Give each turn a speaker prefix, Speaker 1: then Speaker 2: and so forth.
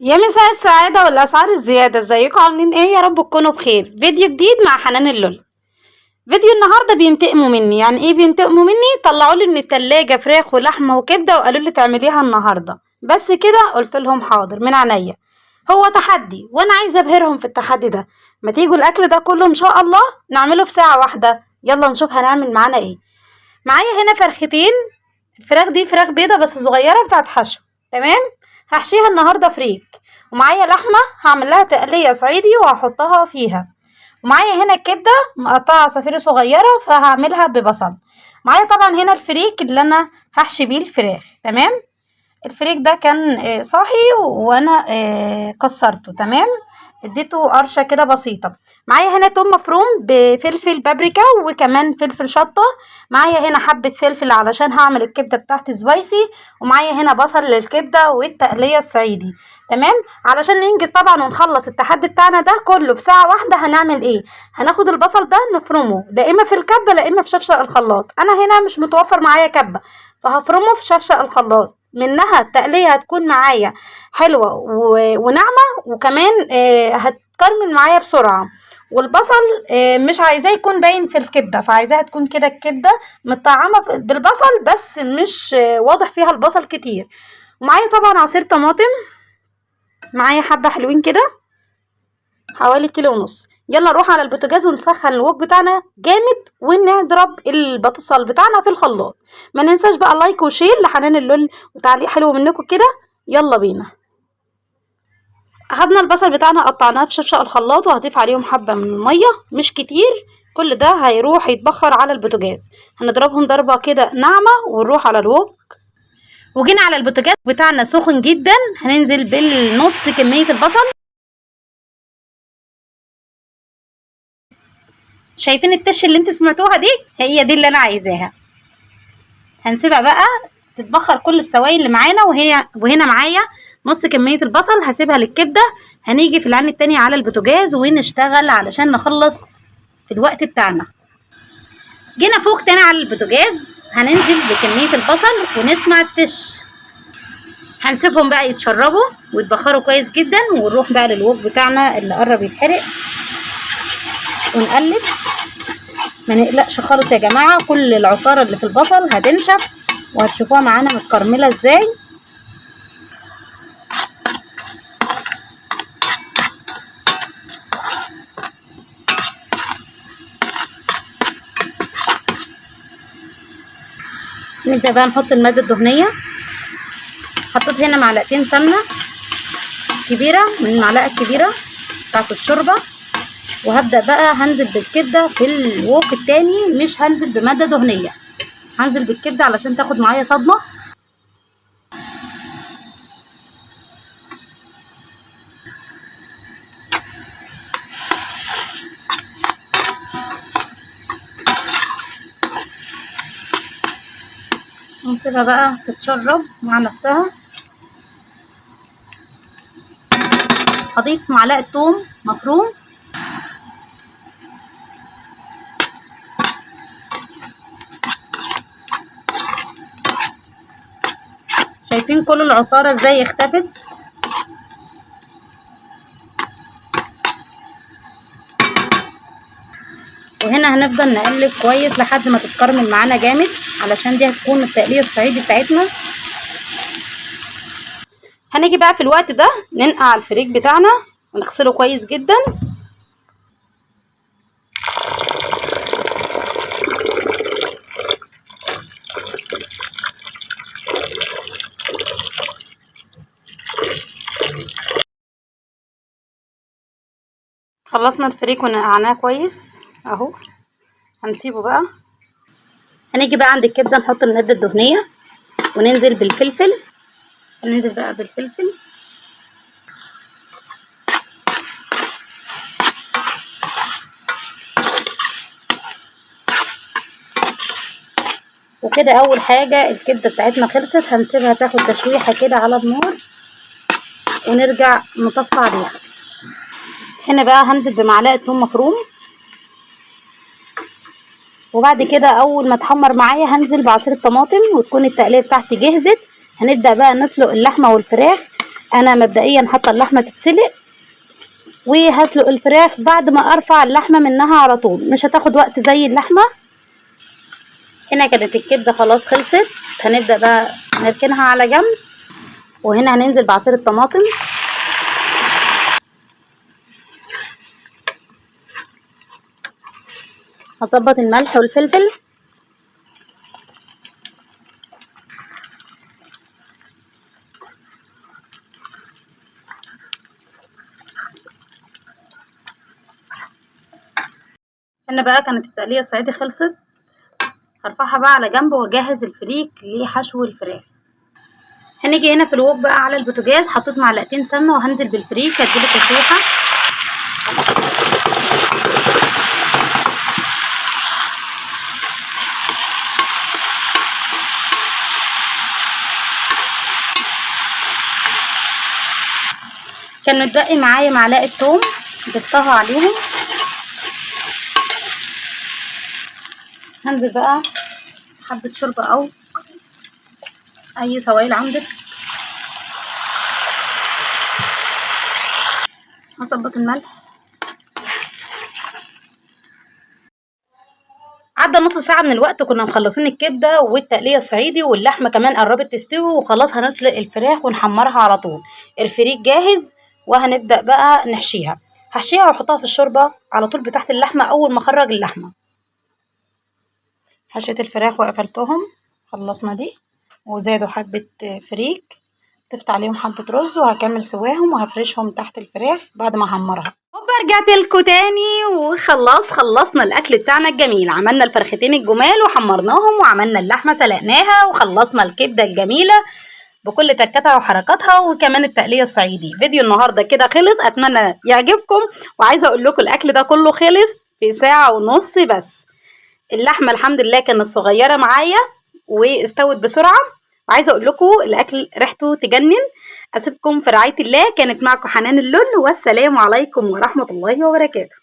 Speaker 1: يا مساء السعادة والأسعار الزيادة، ازيكم؟ عاملين ايه؟ يا رب تكونوا بخير. فيديو جديد مع حنان اللول. فيديو النهاردة بينتقموا مني. يعني ايه بينتقموا مني؟ طلعوا لي من التلاجة فراخ ولحمة وكبدة وقالوا لي تعمليها النهاردة بس كده. قلت لهم حاضر من عينيا. هو تحدي وانا عايزة ابهرهم في التحدي ده. ما تيجوا الاكل ده كله ان شاء الله نعمله في ساعة واحدة. يلا نشوف هنعمل معانا ايه. معايا هنا فرختين، الفراخ دي فراخ بيضة بس صغيرة بتاعت حشو، تمام؟ هحشيها النهاردة فريك. ومعايا لحمة هعمل لها تقلية صعيدي وهحطها فيها. ومعايا هنا الكبدة مقطعة عصافير صغيرة فهعملها ببصل. معايا طبعا هنا الفريك اللي انا هحشي بيه الفراخ، تمام؟ الفريك ده كان صاحي وانا كسرته، تمام؟ اديته قرشة كده بسيطة. معايا هنا توم مفروم بفلفل بابريكا وكمان فلفل شطة. معايا هنا حبة فلفل علشان هعمل الكبدة بتاعتي spicy. ومعايا هنا بصل للكبدة والتقلية الصعيدي، تمام؟ علشان ننجز طبعا ونخلص التحدي بتاعنا ده كله في ساعة واحدة. هنعمل ايه؟ هناخد البصل ده نفرمه لا اما في الكبة لا اما في شفشق الخلاط. انا هنا مش متوفر معايا كبة فهفرمه في شفشق الخلاط. منها التقلية هتكون معايا حلوة وناعمة، وكمان هتكرمل معايا بسرعة. والبصل مش عايزاه يكون باين في الكبدة، فعايزاها تكون كده الكبدة متطعمة بالبصل بس مش واضح فيها البصل كتير. ومعايا طبعا عصير طماطم، معايا حبة حلوين كده حوالي كيلو ونص. يلا نروح على البوتاجاز ونسخن الوك بتاعنا جامد ونضرب البصل بتاعنا في الخلاط. ما ننساش بقى like و share لحنان اللول وتعليق حلو منكم كده. يلا بينا. اخدنا البصل بتاعنا قطعناه في شفشق الخلاط وهضيف عليهم حبة من المية مش كتير. كل ده هيروح يتبخر على البوتاجاز. هنضربهم ضربة كده ناعمة ونروح على الوك. وجينا على البوتاجاز بتاعنا سخن جدا، هننزل بالنص كمية البصل. شايفين التش اللي انتوا سمعتوها دي؟ هي دي اللي انا عايزاها. هنسيبها بقى تتبخر كل السوائل اللي معانا. وهنا معايا نص كمية البصل هسيبها للكبدة. هنيجي في العين التانية على البوتاجاز ونشتغل علشان نخلص في الوقت بتاعنا. جينا فوق تاني على البوتاجاز، هننزل بكمية البصل ونسمع التش. هنسيبهم بقى يتشربوا ويتبخروا كويس جدا، ونروح بقى للوك بتاعنا اللي قرب يتحرق ونقلب. ما نقلقش خالص يا جماعة، كل العصارة اللي في البصل هتنشف وهتشوفوها معانا متكرملة ازاي. نبدأ بقى نحط المادة الدهنية. حطيت هنا معلقتين سمنة كبيرة من المعلقة الكبيرة بتاعت الشوربة، وهبدأ بقى هنزل بالكبدة في الوك التاني. مش هنزل بمادة دهنية، هنزل بالكبدة علشان تاخد معايا صدمة. ونسيبها بقى تتشرب مع نفسها. هضيف معلقة توم مفروم، شايفين كل العصارة ازاي اختفت؟ وهنا هنفضل نقلب كويس لحد ما تتكرمل معانا جامد، علشان دي هتكون التقلية الصعيدي بتاعتنا. هنيجي بقى في الوقت ده ننقع الفريك بتاعنا ونغسله كويس جدا. خلصنا الفريك ونقعناه كويس اهو، هنسيبه بقى. هنيجي بقى عند الكبده نحط الماده الدهنيه وننزل بالفلفل. هننزل بقى بالفلفل. وكده اول حاجه الكبده بتاعتنا خلصت. هنسيبها تاخد تشويحه كده على النار ونرجع نطفي عليها. هنا بقى هنزل بمعلقه ثوم مفروم، وبعد كده اول ما تحمر معايا هنزل بعصير الطماطم وتكون التقليه بتاعتي جهزت. هنبدا بقى نسلق اللحمه والفراخ. انا مبدئيا حاطه اللحمة تتسلق، وهسلق الفراخ بعد ما ارفع اللحمة منها على طول، مش هتاخد وقت زي اللحمة. هنا كانت الكبده خلاص خلصت، هنبدا بقى نركنها على جنب. وهنا هننزل بعصير الطماطم. هظبط الملح والفلفل. هنا بقى كانت التقلية الصعيدي خلصت، هرفعها بقى على جنب واجهز الفريك لحشو الفراخ. هنيجي هنا في ال wok بقى على البوتاجاز، حطيت معلقتين سمنه وهنزل بالفريك اديله تشويحه. كان متبقي معايا معلقه توم ضفتها عليهم. هنزل بقى حبة شوربة أو أي سوائل عندك. هظبط الملح. عدى نص ساعة من الوقت، كنا مخلصين الكبدة والتقلية الصعيدي، واللحمة كمان قربت تستوي، وخلاص هنسلق الفراخ ونحمرها على طول. الفريك جاهز، وهنبدأ بقى نحشيها. هحشيها واحطها في الشوربة على طول بتاعت اللحمة أول ما أخرج اللحمة. حشيت الفراخ وقفلتهم، خلصنا دي، وزادوا حبة فريك، ضفت عليهم حبة رز، وهكمل سواهم وهفرشهم تحت الفراخ بعد ما احمرها. هوبا رجعت لكم تاني، وخلاص خلصنا الاكل بتاعنا الجميل. عملنا الفرختين الجمال وحمرناهم، وعملنا اللحمة سلقناها، وخلصنا الكبدة الجميلة بكل تكاتها وحركاتها، وكمان التقلية الصعيدي. فيديو النهاردة كده خلص، اتمنى يعجبكم. وعايزة اقول لكم الاكل ده كله خلص في ساعة ونص بس. اللحمة الحمد لله كانت صغيرة معايا واستوت بسرعة. وعايزة اقول لكم الاكل ريحته تجنن. اسيبكم في رعاية الله. كانت معكم حنان اللول، والسلام عليكم ورحمة الله وبركاته.